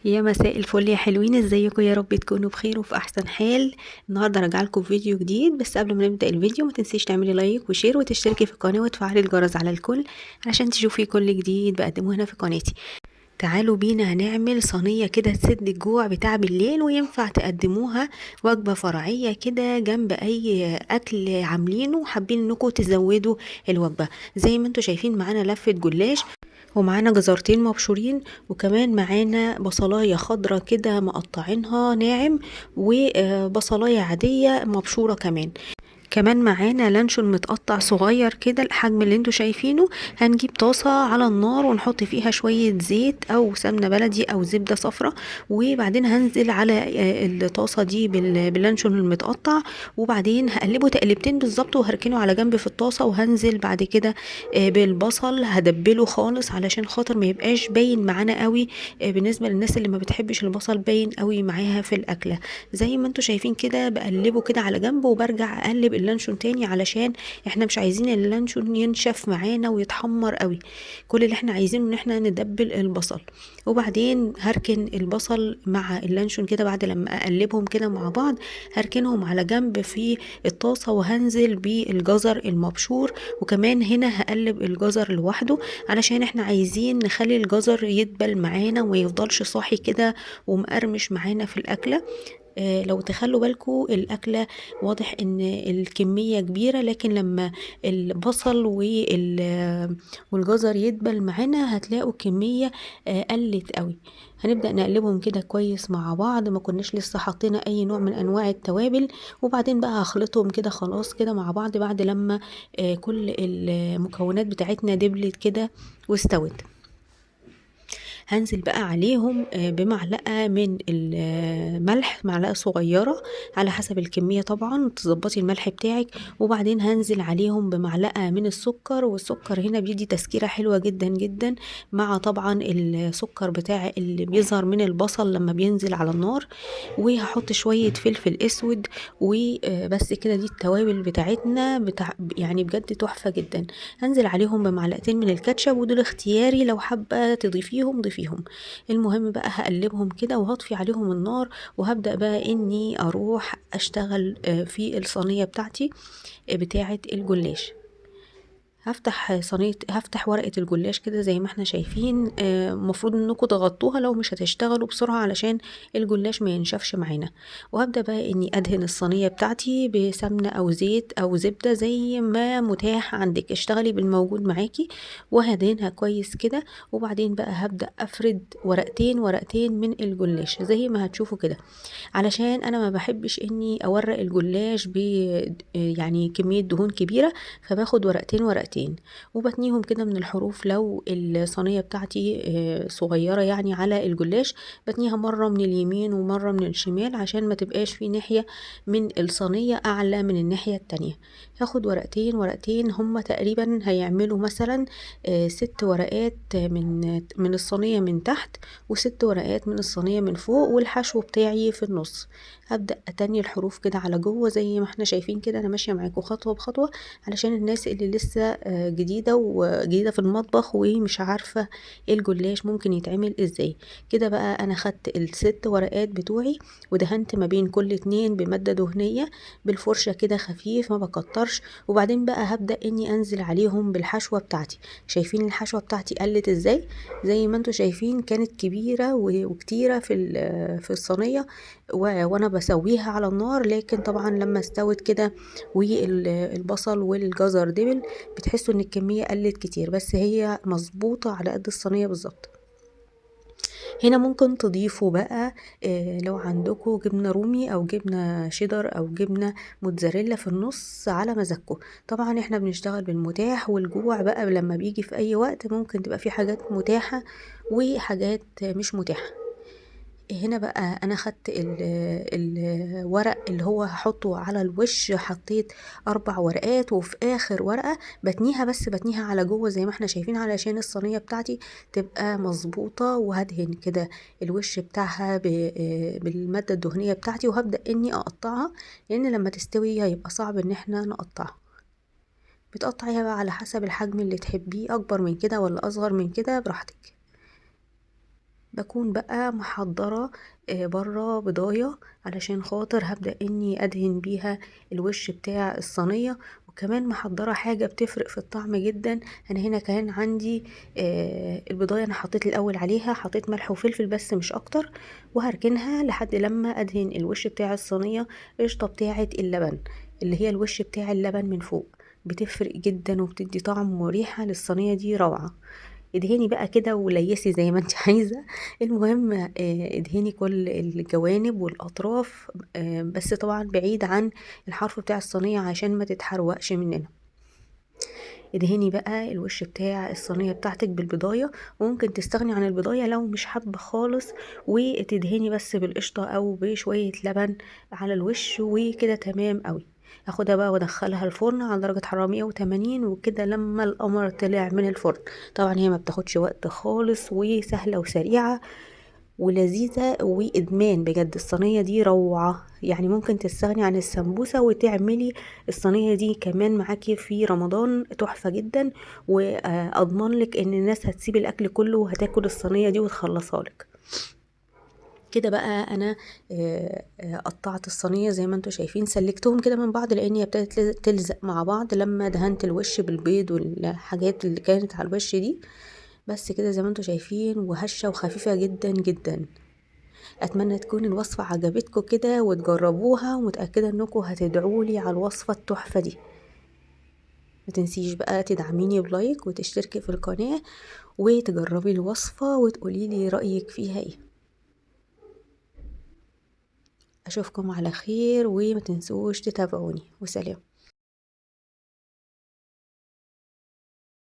يا مساء الفل يا حلوين، ازيكم؟ يا رب تكونوا بخير وفي احسن حال. النهارده راجعه لكم فيديو جديد، بس قبل ما نبدا الفيديو ما تنسيش تعملي like و share وتشتركي في القناة وتفعلي الجرس على الكل علشان تشوفي كل جديد بقدمه هنا في قناتي. تعالوا بينا هنعمل صينية كده تسد الجوع بتاع بالليل، وينفع تقدموها وجبة فرعية كده جنب اي اكل عاملينه وحابين انكم تزودوا الوجبة. زي ما انتم شايفين معانا لفه جلاش، ومعانا جزرتين مبشورين، وكمان معانا بصلايه خضرة كده مقطعينها ناعم، وبصلايه عادية مبشوره كمان. كمان معانا لانشون متقطع صغير كده الحجم اللي انتوا شايفينه. هنجيب طاسة على النار ونحط فيها شوية زيت او سمنة بلدي او زبدة صفرة، وبعدين هنزل على الطاسة دي باللانشون المتقطع، وبعدين هقلبه تقلبتين بالظبط وهركنه على جنب في الطاسة. وهنزل بعد كده بالبصل، هدبله خالص علشان خاطر ما يبقاش باين معانا قوي، بالنسبة للناس اللي ما بتحبش البصل باين قوي معاها في الأكلة. زي ما انتوا شايفين كده بقلبه كده على جنب، وبرجع اقلب اللانشون تاني علشان احنا مش عايزين اللانشون ينشف معانا ويتحمر قوي. كل اللي احنا عايزينه ان احنا ندبل البصل. وبعدين هركن البصل مع اللانشون كده بعد لما اقلبهم كده مع بعض، هركنهم على جنب في الطاسة، وهنزل بالجزر المبشور. وكمان هنا هقلب الجزر لوحده علشان احنا عايزين نخلي الجزر يدبل معانا وما يفضلش صاحي كده ومقرمش معانا في الأكلة. لو تخلوا بالكم الأكلة واضح ان الكمية كبيرة، لكن لما البصل والجزر يدبل معانا هتلاقوا الكمية قلت قوي. هنبدأ نقلبهم كده كويس مع بعض، ما كناش لسه حطينا اي نوع من انواع التوابل. وبعدين بقى هخلطهم كده خلاص كده مع بعض بعد لما كل المكونات بتاعتنا دبلت كده واستوت. هنزل بقى عليهم بمعلقة من الملح، معلقة صغيرة على حسب الكمية طبعا، تظبطي الملح بتاعك. وبعدين هنزل عليهم بمعلقة من السكر، والسكر هنا بيدي تسكيرة حلوة جدا جدا، مع طبعا السكر بتاع اللي بيظهر من البصل لما بينزل على النار. وهحط شوية فلفل اسود وبس كده. دي التوابل بتاعتنا يعني بجد تحفة جدا. هنزل عليهم بمعلقتين من الكاتشب، ودول اختياري لو حابة تضيفيهم ضيفيهم. المهم بقى هقلبهم كده وهطفي عليهم النار، وهبدأ بقى اني اروح اشتغل في الصينية بتاعتي بتاعة الجلاش. هفتح ورقة الجلاش كده زي ما احنا شايفين. المفروض انكم تغطوها لو مش هتشتغلوا بسرعة علشان الجلاش ما ينشفش معانا. وهبدأ بقى اني ادهن الصينية بتاعتي بسمنة او زيت او زبدة زي ما متاح عندك، اشتغلي بالموجود معاكي. وهدهنها كويس كده، وبعدين بقى هبدأ افرد ورقتين ورقتين من الجلاش زي ما هتشوفوا كده، علشان انا ما بحبش اني اورق الجلاش ب يعني كمية دهون كبيرة، فباخد ورقتين ورقتين وبتنيهم كده من الحروف. لو الصينية بتاعتي صغيرة يعني على الجلاش بتنيها مرة من اليمين ومرة من الشمال عشان ما تبقاش في ناحية من الصينية أعلى من الناحية التانية. هاخد ورقتين ورقتين، هما تقريبا هيعملوا مثلا 6 ورقات من الصينية من تحت، وست ورقات من الصينية من فوق، والحشو بتاعي في النص. هبدأ أتني الحروف كده على جوه زي ما احنا شايفين كده. أنا ماشية معاكم خطوة بخطوة علشان الناس اللي لسه جديدة وجديدة في المطبخ ومش عارفة الجلاش ممكن يتعمل ازاي. كده بقى انا خدت ال6 ورقات بتوعي ودهنت ما بين كل 2 بمادة دهنية بالفرشة كده خفيف ما بكترش. وبعدين بقى هبدأ اني انزل عليهم بالحشوة بتاعتي. شايفين الحشوة بتاعتي قلت ازاي؟ زي ما انتوا شايفين كانت كبيرة وكتيرة في الصينية وانا بسويها على النار، لكن طبعا لما استوت كده والبصل والجزر دبل بتحسوا ان الكمية قلت كتير، بس هي مظبوطة على قد الصينية بالظبط. هنا ممكن تضيفوا بقى لو عندكم جبنة رومي او جبنة شيدر او جبنة موتزاريلا في النص على مزاجكم. طبعا احنا بنشتغل بالمتاح، والجوع بقى لما بيجي في اي وقت ممكن تبقى في حاجات متاحة وحاجات مش متاحة. هنا بقى انا خدت الورق اللي هو هحطه على الوش، حطيت 4 ورقات، وفي اخر ورقة بتنيها، بس بتنيها على جوه زي ما احنا شايفين علشان الصينية بتاعتي تبقى مظبوطة. وهدهن كده الوش بتاعها بالمادة الدهنية بتاعتي، وهبدأ اني اقطعها لان لما تستوي هيبقى صعب ان احنا نقطعها. بتقطعيها بقى على حسب الحجم اللي تحبيه، اكبر من كده ولا اصغر من كده براحتك. بكون بقى محضرة بره بضاية علشان خاطر هبدأ اني ادهن بيها الوش بتاع الصينية، وكمان محضرة حاجة بتفرق في الطعم جدا. انا هنا كان عندي البضاية، انا حطيت الاول عليها، حطيت ملح وفلفل بس مش اكتر، وهركنها لحد لما ادهن الوش بتاع الصينية قشطة بتاعة اللبن، اللي هي الوش بتاع اللبن من فوق، بتفرق جدا وبتدي طعم وريحة للصينية دي روعة. ادهني بقى كده وليسي زي ما انت عايزة. المهم ادهني كل الجوانب والاطراف، بس طبعا بعيد عن الحرف بتاع الصينية عشان ما تتحرقش مننا. ادهني بقى الوش بتاع الصينية بتاعتك بالبضاية، وممكن تستغني عن البضاية لو مش حابة خالص، وتدهني بس بالقشطة او بشوية لبن على الوش، وكده تمام قوي. هاخدها بقى وادخلها الفرن على درجة حرارة 180 وكده لما القمر طلع من الفرن. طبعا هي ما بتاخدش وقت خالص، وسهلة وسريعة ولذيذة وإدمان بجد. الصينية دي روعة، ممكن تستغني عن السمبوسة وتعملي الصينية دي كمان معاكي في رمضان، تحفة جدا. وأضمن لك إن الناس هتسيب الأكل كله وهتاكل الصينية دي وتخلصها لك. كده بقى أنا، قطعت الصينية زي ما انتم شايفين، سلكتهم كده من بعض لأن هي ابتدت تلزق مع بعض لما دهنت الوش بالبيض والحاجات اللي كانت على الوش دي. بس كده زي ما انتم شايفين، وهشة وخفيفة جدا جدا. أتمنى تكون الوصفة عجبتكم كده وتجربوها، ومتأكدة انكم هتدعولي على الوصفة التحفة دي. ما تنسيش بقى تدعميني بلايك وتشتركي في القناة وتجربي الوصفة وتقولي لي رأيك فيها ايه. أشوفكم على خير، وما تنسوش تتابعوني، وسلام.